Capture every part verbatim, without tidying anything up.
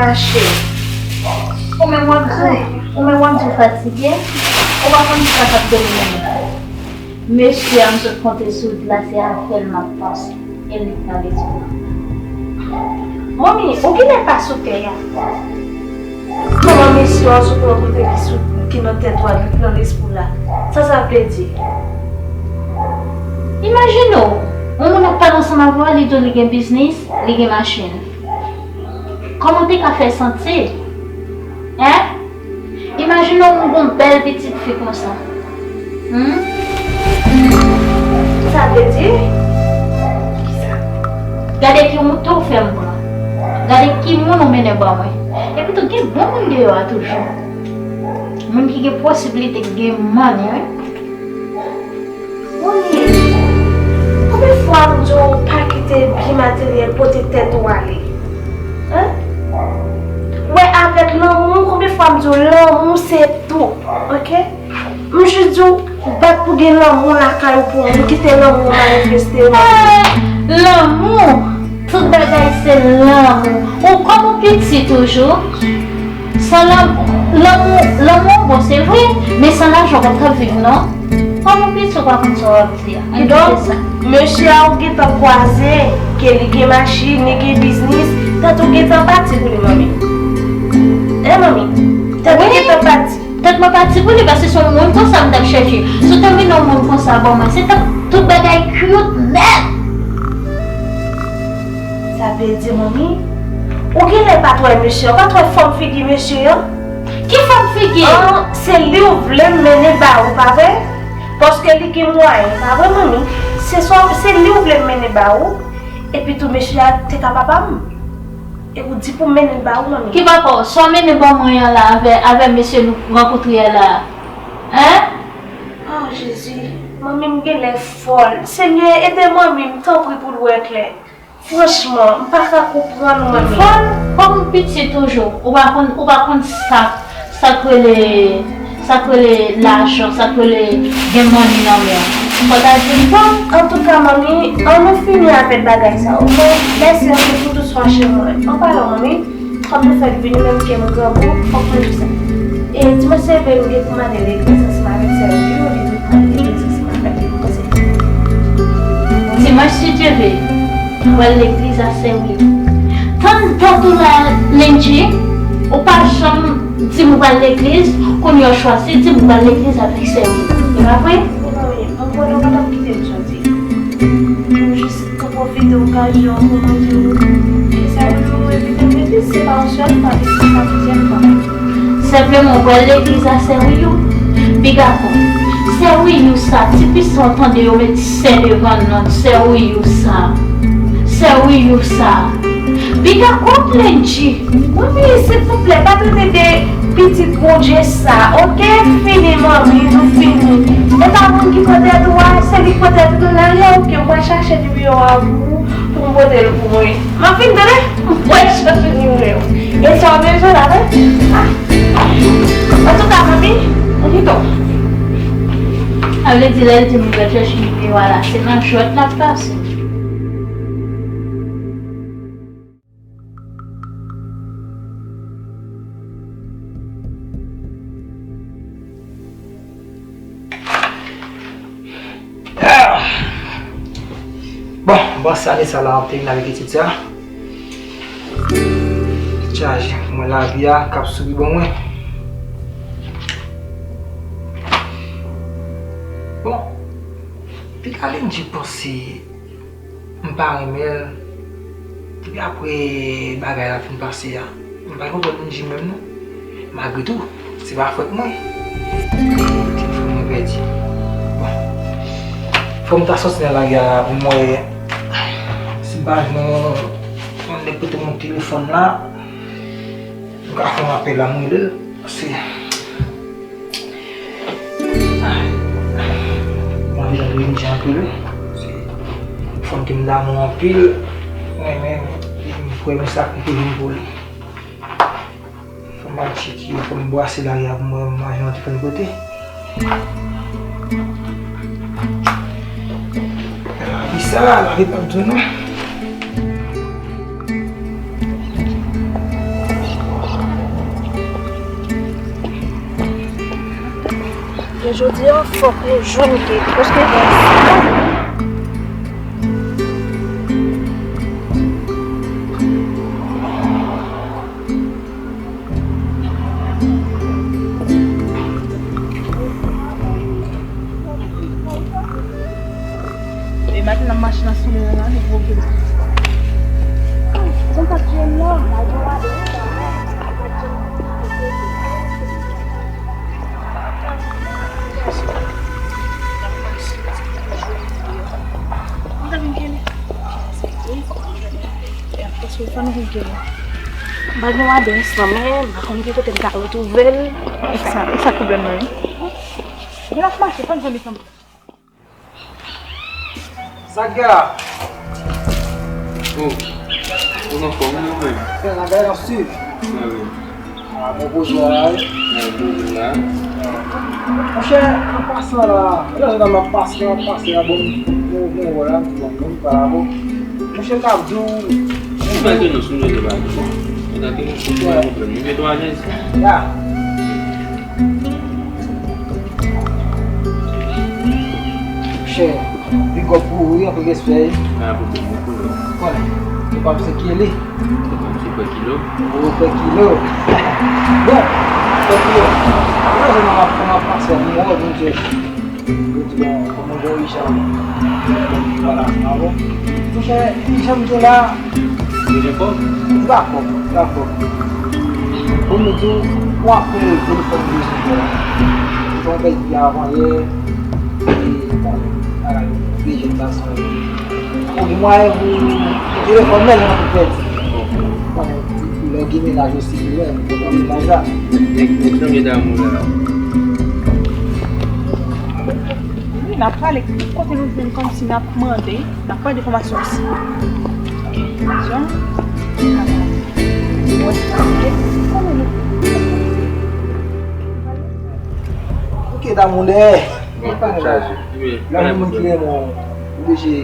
mache. Ou menm w ap di, ou menm w ap di w fatige, ou pa konn sa k ap domine m. Mesye a m sot konte sou wout la, se avè l m ap panse, e li k nan lespri m. Manmi, ou genlè pa sou tè a. Kòman mesye a sot rankontre ki sou, ki nan tèt ou a, ki nan lespri w la? Sa sa vle di? Imajine w, yon moun ap pale ansanm avè w, li di w li gen biznis, li gen machin. Kòman w te ka fè santi? Hein? Imajine w moun gon bèl pitit fi konsa. Hmm? Sa vle di? Kisa? Gade ki wout ou fè m pran. Gade ki moun ou mennen ban mwen. Epi tou, gen bon moun deyò a toujou. Moun ki gen posiblite gen mannyè. Manmi, konbyen fwa m di w pa kite byen materyèl pote tèt ou ale? Hein? Wè, avèk lanmou, konbyen fwa m di w lanmou se tout, oke? M jis di w bat pou gen lanmou lakay ou pou moun, kite lanmou manifeste w. Ah, lanmou! Tout bagay se lanmou. Ou kòm ou piti toujou. San lanmou, lanmou, lanmou bon, se vre, men san lajan w p ap ka viv, non. Kòm ou piti, ou pa konn sa w ap di a. Ann kite sa. Kidonk, mesye a ou gentan kwaze, ke li gen machin, li gen biznis, tèt ou gentan pati pou li, manmi. Hein, manmi? Tèt ou gentan pati. Tèt mwen pati pou li, paske se yon moun konsa m t ap chèche. Si w te mennen yon moun konsa ban mwen, se t ap tout bagay cute nèt. Sa vle di, manmi, ou genlè pa t wè mesye an, ou pa t wè fòm figi mesye an? Ki fòm figi? An, se li w vle m mennen ba ou, pa vre? Paske li gen mwayen, pa vre, manmi? Se swa, se li w vle m mennen ba ou, epi tou mesye a te ka papa m. E ou di pou m mennen l ba ou, manmi. Ki papa w? Sa w mennen ban mwen an la avè, avè mesye nou rankontre a la a? Hein? Oh, Jezi, manmi m genlè fòl. Senyè, ede manmi m, tanpri, pou l wè klè. Franchman, m pa ka konprann ou, manmi. Fòl, kòm ou piti toujou, ou pa konn, ou pa konn sa, sa k rele, sa k rele lajan, sa k rele gen money nan men w. Fò w ta di m fòl. Antouka, manmi, ann nou fini avèk bagay sa, oke? Mèsi anpil pou tout sa w fè mwen. An palan, manmi, fòk nou fè l vini, menm ke m grangou, fòk nou di sa. E dimanch se vre, m gen pou m ale legliz ansanm avèk sè Willy, li di pou m ale legliz ansanm avèk li, m panse. Dimanch, si Dye vle, m pral legliz a sè Willy. Tann tèt ou la, Lendji, ou pa janm di m ou pral legliz, kounye a w chwazi di m ou pral legliz avèk sè Willy. E pa vre? Wi, manmi, anpil ou pa t ap kite m soti. M jis Pou pwofite okazyon pou nou di w ke sè Willy ou envite m legliz, se pa yon sèl fwa, men se pa plizyè fwa. Senpleman, ou pral legliz a sè Willy ou? Piga kòb. Sè Willy ou sa, ti pis sa w tande yo met sè devan non, sè Willy ou sa. Sè Willy ou sa. Piga kòb, Lendji. Manmi, silvouplè, pa trete de pitit Bondye sa, oke? Fini, manmi, nou fini. E pa moun ki pran tèt ou a, se li k pran tèt ou tou nan lè, oke? Mwen chache nimewo a pou ou, pou m pote l pou mwen. M ap vin, tande? Mwen chache nimewo. E sa w bezwen la, wi? Ah. Antouka, manmi, m kite w. Sa vle di, lè l di m pral chache nimewo a la, se nan jwèt l ap pase. Bon, bon, sa, ane sa la, ap termine avèk etid sa. Tèt chaje, mwen lavi a k ap souri ban mwen. Bon, piga Lendji panse M pa renmen l. Depi apre bagay la fin pase a, m pa gen kontwòl Lendji menm non. Malgre tou, se pa fòt mwen. Telefòn mwen pèdi. Bon. Fò m ta sòti nan lari a la pou m wè si m pa jwenn yon, yon nèg prete m yon telefòn la. M ka fè yon apèl la, m rele l. Paske M anvi tande Lendji anpil wi. Se fanm ke m damou anpil. Mwen menm, m kwè men sa ki te vin pou li. Fò m al tcheke, fò m bwase lari a pou m wè m pa jwenn yon telefòn kote. Lavi sa, lavi p ap di w non. Jodi a, fòk nou jwenn kèk, paske gen ansanm. E maten nan machin nan sou mwen la, li bloke m. Jan sa t jwenn nan, malgre w ale ansanm. M ta vin kenbe. Paske fò nou vin kenbe. M pa gen wadens nan men, m pa konn ki kote m ka retwouve l. E sa, e sa pwoblèm nan ye? Gen ap mache, fò n fè mitan. Sa k gen la? Oh, ou anfòm wi ou menm? Fè nan bagay nan swiv. Ah wi. Ah, bon poze w la wi. Ah, poze w la. Monchè, an pasan la, lè zòt ap pase, ap pase la, bon, bon, bon, wè la, bon, bon, pa la, bon. Monchè, m ap di w. Ou pa gen nou sou nou de bagay. Ou pa gen nou sou nou de bagay. Nou gen twa alèz. Ya. Monchè, big up pou ou wi, anpil respè wi. Pa pwoblèm, pa pwoblèm. Konnen, nou pa misye ki ye li. Nou pa misye kwè kilo. Ou kwè kilo. Bon, kwè kilo. Apre sa, nou ap, nou ap pase nimewo, Bondye. Yo di, bon, kòman gen Richard? Vwala, bravo. Monchè, Richard, m te la. Yo gen kòb? Li pa kòb, li pa kòb. Bon, m di w, w ap pran telefòn bezwen fè la. Jan w pèdi avanyè, e, bon, bagay yo, de jèn gason yo. Bon, gen mwayen pou, pou telefòn nan, jan pou pèdi. Bon, lè w gen mennaj osi, wi, pou gen mennaj la. Nèg, nèg nan mennaj damou la. Wi, n ap pale tout kote nou jwenn kòmsi n ap mande, n ap mande enfòmasyon osi. Enfòmasyon. Ok, damou lè. Bon, chaje. Wi, lè moun ki renmen w, oblije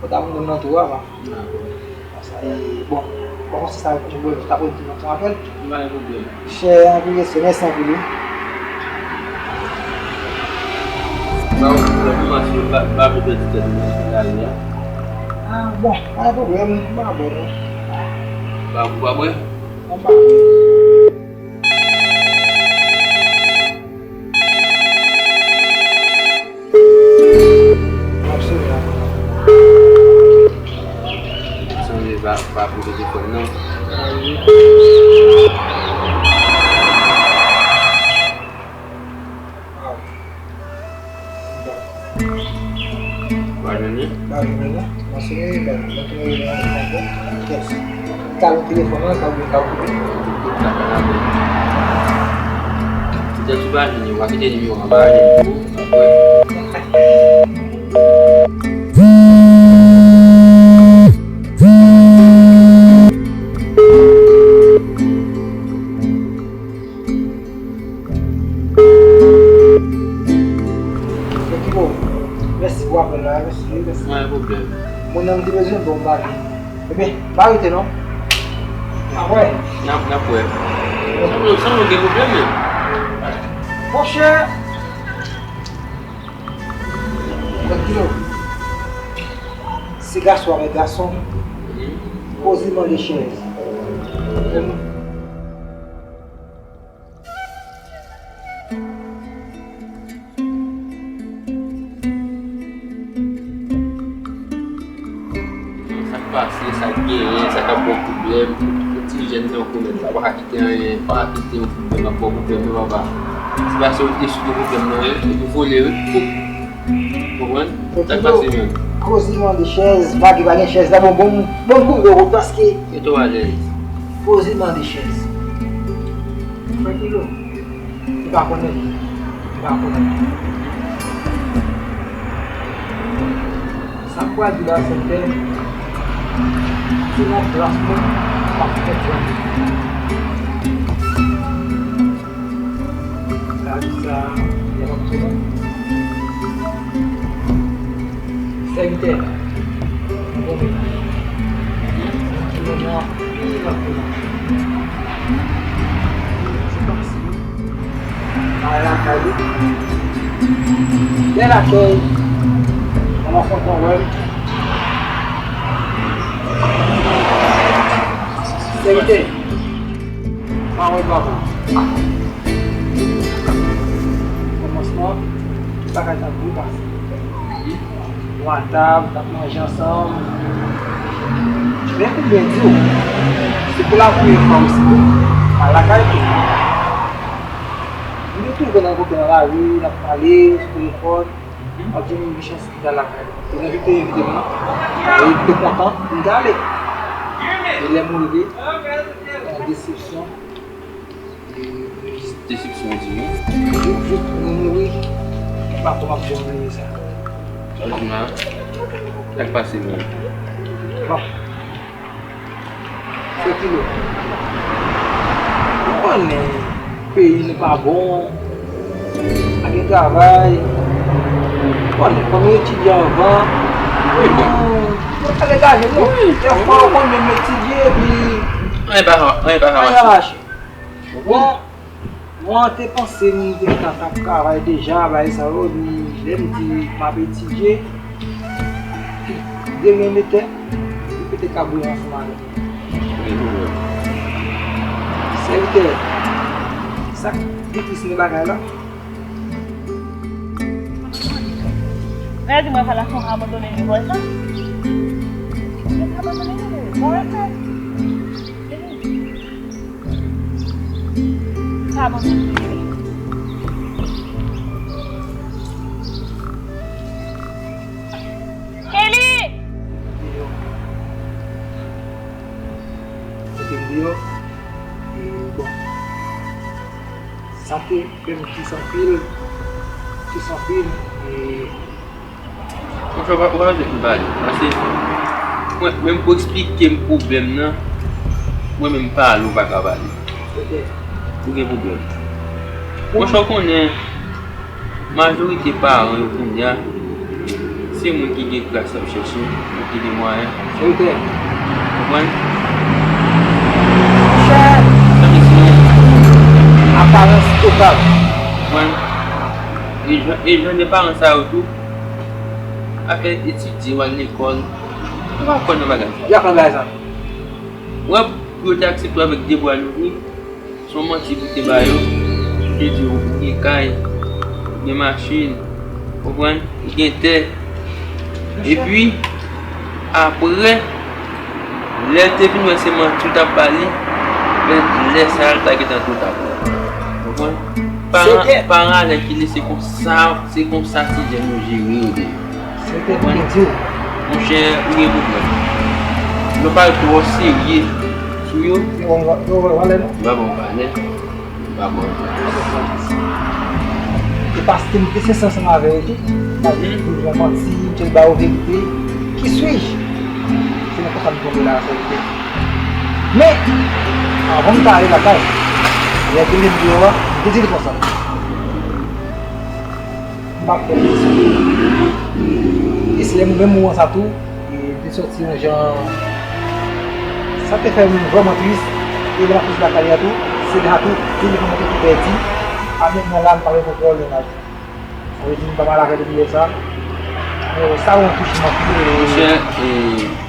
fò damou nan tou a, pa. Sa, e, bon, bon, se sa, mwen, mwen, ta pran ti apèl. Pa gen pwoblèm. Chè, anpil respè, mèsi anpil, wi. Ba, ou, ou, ou, ou, ba, ba, pèdi tèt ou nan lari a. Ah, bon, pa gen pwoblèm, m pa bwè, non. Ba, ou pa bwè? Mwen pa bwè. M ap sove la. Sonje pa, pa pou telefòn nan. Pa jwenn li? Pa jwenn li, non. Mwen sonje li, mwen sonje li, mwen sonje li. Yes. Ka nou telefòn nan, ka oubyen ka koupe. Sa ka la bon. Petèt ou pa jwenn li, w a kite nimewo an, pa jwenn li pou apre. Ekipo, mèsi pou apèl la, mèsi, mèsi. Pa gen pwoblèm. Moun nan m te bezwen bon bagay. Ebyen, pa rete non. Apre. N ap, n ap wè. Sanble, sanble gen pwoblèm menm. Monchè. Tranquilo. Se gason avèk gason. Koze mande chèz. Sa k pase, sa k genyen, sa k ap ba w pwoblèm, yon ti jèn tankou w menm la, pa ka kite anyen, pa ka kite yon pwoblèm ap ba w pwoblèm non papa. Se pa se ou ki te sou pwoblèm nan wi, epi vole wi. Konprann? Sa k pase menm? Koze mande chèz, pa gen, pa gen chèz la, bon, bon, bon koze w paske. Mete w alèz. Koze mande chèz. Tranquilo. Li pa konnen. Li pa konnen. Sa m pral di la, se ke se nan plas mwen, m ap fè pran. Sa di sa, y ap ap tounen. Sèvitè. Bon, men. Tounen anpil, anpil, anpil. Se kòmsi. Ay, lakay li. Bèl akèy. Mwen kontan wè l. Sèvitè. Pawòl papa. Kòmansman, bagay t ap byen pase. Nou a tab, n ap manje ansanm. Men pou m byen di w, se pou la premye fwa osi, m al lakay tou. M te toujou konn rankontre nan lari, n ap pale sou telefòn. M ap di m gen chans m t al lakay li. Li envite, envite m nan. E m te kontan pou m t ale. E lè m rive, yon desepsyon. Desepsyon di wi. Jis, jis nou mouri. M pa kwè m ap janm bliye sa. Sa w di m la? Sa k pase menm? Bon. Sèkile. Ou konnen peyi nou pa bon. Pa gen travay. Ou konnen fò nou etidye anvan. Wi, bon. Nou pa degaje nou. Dèfwa ou konnen m etidye epi. Anyen pa, anyen pa ka mache. Bon. Mwen te panse m te gentan t ap travay deja, bagay sa yo, men lè m di m ap etidye, demen metè, li pete kabri ansanm avè m. Sèvitè, sa k pi tris nan bagay la. Lè di mwen fè la fon abandone li, wè sa? Li abandone li, wè sa? Sa bon. Kelly! Mete m deyò. E, bon. Sa te fè m tris anpil. Tris anpil. E, Monchè, ou pa, ou pa bezwen fin pale. Paske, mwen, menm pou eksplike m pwoblèm nan, mwen menm pale, ou pa ka pale. Ou gen pwoblèm. Monchè, ou konnen, majorite paran yo kounye a, se moun ki gen kras y ap chèche, moun ki gen mwayen. Konprann? Monchè, sa vle di, aparans total. Konprann? E jan, e jan de paran sa yo tou, afè etidye, w al lekòl, yo pa kwè nan bagay sa. Yo pa kwè nan bagay sa. Wè, pou yo te aksepte w avèk de bra louvri, se yon manti pou te ba yo. Pou te di yo, ou gen kay, ou gen machin, konprann, ou gen tè. Epi, apre, lè l te vin wè se manti w t ap ba li, lè, lè sa a, l ta gentan twò ta pou li. Konprann? Paran, paran alèkile, se konsa, se konsa ti jèn yo jere yo deja. Konprann? Monchè, ou gen pwoblèm. Nou pa twò serye sou yo. Yo, yo, yo, valè nou. M pa ba w valè. M pa ba w valè. E paske m te sensè ansanm avè yo tou. M pa di pou yo manti, m te ba yo verite. Qui suis-je? Se nan konsa m tonbe la, sèvitè. Men, anvan m ta ale lakay, lè te met deyò a, m te di li konsa. M pa fè l. E se lè m menm moman sa tou, e m te sòti yon jan, sa te fè m vrèman tris. E lè m ap sòti lakay la tou, se la tou, telefòn mwen te tou pèdi. Avèk mwen la, m pa gen kontwòl nan laj. Sa vle di m pa pale avè l depi lè sa. Men sa yon touche m anpil. Monchè, e,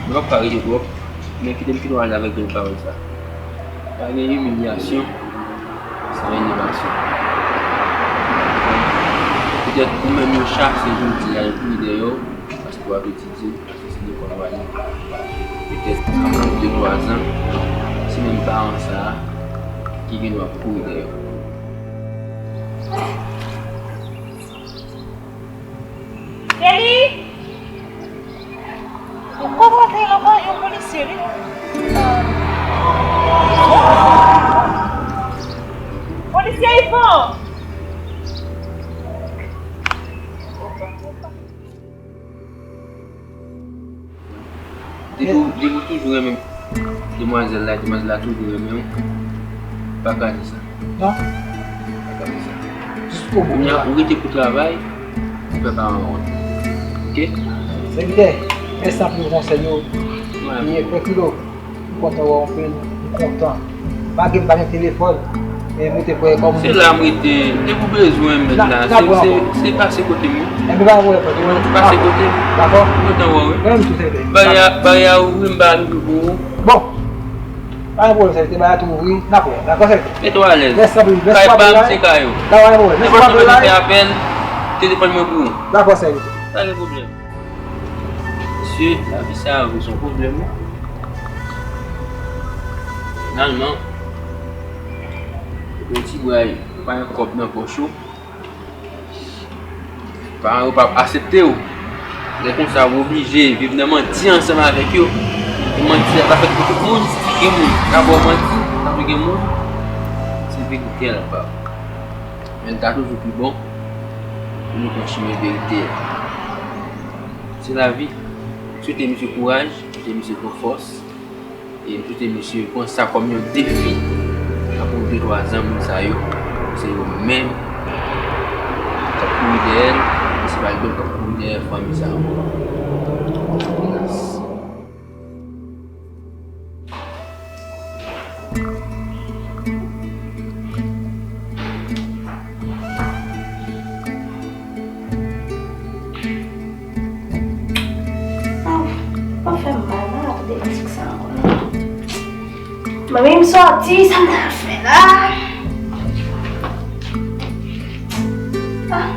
m p ap ka rete twòp, men kite m kite w ale avèk bèl pawòl sa. Pa gen imilyasyon san elevasyon. Petèt ou menm yo chase jodi a, yo kouri dèyè w, paske w ap etidye, paske se lekòl w ale. Petèt, apre de twa zan, se menm paran sa a ki gen dwa kouri dèyè w. Kelly! Ou konprann yon, yon polisye, wi. Polisye Yvon! Depi w, depi w toujou renmen demwazèl la, demwazèl la toujou renmen w, pa kraze sa. Non. Pa kraze sa. Jiskobou. Kounye a, ou rete pou travay, pou fè paran w wont. Oke? Sèvitè, mèsi anpil pou konsèy yo. Wi. E frè Kilo, m kontan wè w anpil, m kontan. Malgre m pa gen telefòn, E mete pwè kòm. Se la m rete. Depi w bezwen m mèt la. Se, se, se pase kote m wi. Epi pa pwè pwè. Pase kote m. Dakò. Kontan wè w wi. Menm tou se vre. Bagay a, bagay a ouvri m pa rive pou ou. Bon. Pa gen pwoblèm, sèvitè, bagay a tou ouvri, n ap wè. Dakò, sèvitè. Mete w alèz. Mèsi anpil, mèsi anpil. Kay pa m se kay ou. Dakò, pa gen pwoblèm. Mèsi anpil. Nenpòt lè w bezwen fè apèl, telefòn mwen pou ou. Dakò, sèvitè. Pa gen pwoblèm. Mesye, lavi sa a vre se yon pwoblèm wi. Finalman, ou yon ti bway, ou pa gen kòb nan pòch ou, paran yo p ap aksepte w. Lè konsa, ou oblije viv nan manti ansanm avèk yo. E manti a ka fèt pou tout moun. Si gen moun k ap ba w manti, tankou gen moun, se verite a l ap ba w. Men l ta toujou pi bon pou nou pran chimen verite a. Se lavi. M swete misye kouraj, m swete misye gwo fòs. E m swete misye pran sa kòm yon defi. Tankou de twa zanmi sa yo, se yo menm k ap kouri dèyè l, e se pa yo k ap kouri dèyè fanmi sa ankò. Elas. Aw, pa fè m mal, m pa ka tande mizik sa ankò non. Mwen menm sòti, sa m ta fè la? Ah,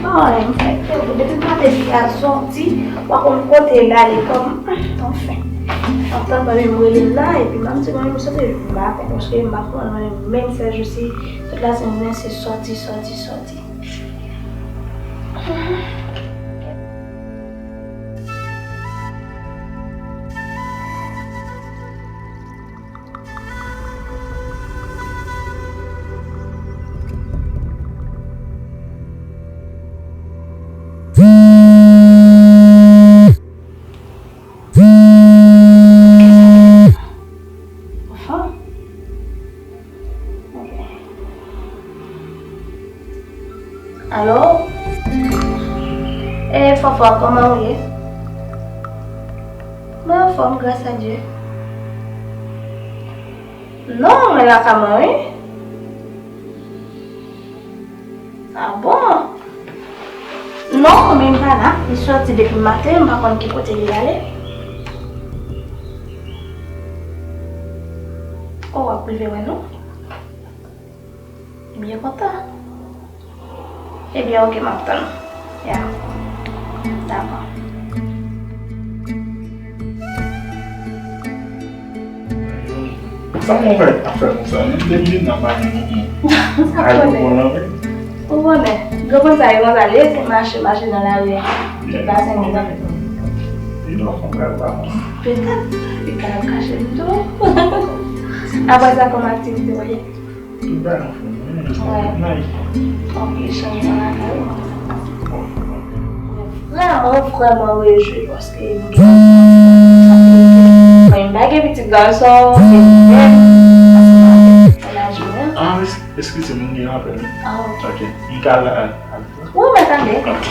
bon, anyen m fè. Depi m pa te di al sòti, w pa konn kote l ale kòm, anfen. Antan mwen menm rele l la, epi m ap di mwen menm sòti, m pa konn, paske m pa konn, mwen menm sèjousi, tout lasemèn se sòti, sòti, sòti. Alo? E Fanfan, kòman ou ye? Mwen anfòm, gras a Dye. Non, mwen lakay mwen, wi. A bon? Non, men m pa la. Li sòti depi maten, m pa konn ki kote li ale. O, w ap rive wè nou? M byen kontan. Ebyen, oke, m ap tann ou. Ya. Dakò. Sa mwen wè ap fè konsa, menm de minit n ap pale, non. Sa konnen. Ou konnen, granmoun sa yo konsa, yo se mache, mache nan lari a. Tout lasemèn. Li nan fon kay pa konsa. Petèt, li ka ap kache m tou. Apre sa, kòm aktivite w ye? Tout bagay anfòm, wi, men jis anpil nice. Anpil chanjman lakay ou. Vrèman, vrèman rejwi paske m gen yon pitit gason, se li menm, ansanm avèk mennaj mwen. Ah, es-, eskize m, m gen yon apèl, wi. Ah, ok. Ok, m ka al, al, al. Wi, mwen tande. Ok.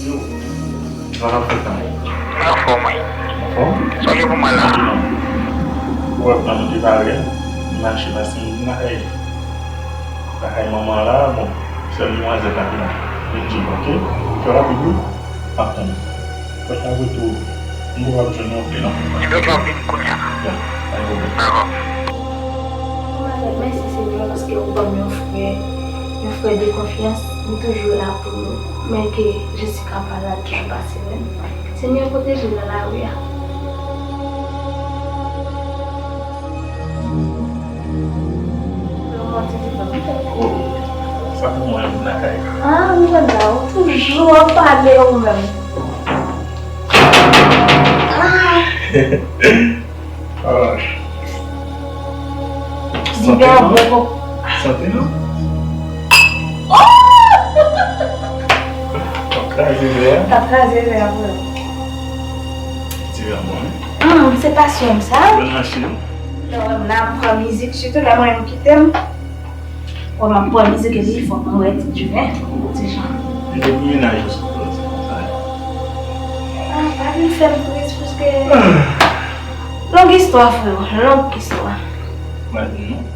Yo, sa w ap fè tan? Mwen anfòm, wi. Anfòm? Sa w gen pou mwen la? Ou wè, pandan nou te pale, m mache pase m vin lakay, lakay manman la, bon, sèl demwazèl la ki la. Vin di m, ok? Fè rapid, wi. M ap tann ou. Fè sa retou. M poko ap jwenn ou anpil, non. Ebyen, ok, w ap vin kounye a. Ya, pa gen pwoblèm. Dakò. Mèsi, Senyè, paske ou ban m yon frè, yon frè de konfyans. Li toujou la pou nou. Men ke Jessica pa la, li toujou pase menm. Senyè, pwoteje l nan lari a. Sa pou mwen menm lakay. Ah, m konn sa, ou toujou ap pale ou menm. Ah. Ah. Sante non? Sante non? Oh! T ap kraze vè a. T ap kraze vè a, vre. Ti vè a bon, wi. Hum, se pasyon m sa. Bèl mache, wi. Lè w wè m la, m pran mizik, sitou lè mwen menm kite m. Wè m ap pran mizik epi fòk mwen wè ti diven pou ti jan. Li te pou mennaj ou sou pòz, se konsa. Ah, pa vin fè m tris paske long istwa, freo, long istwa. Mwen di nou.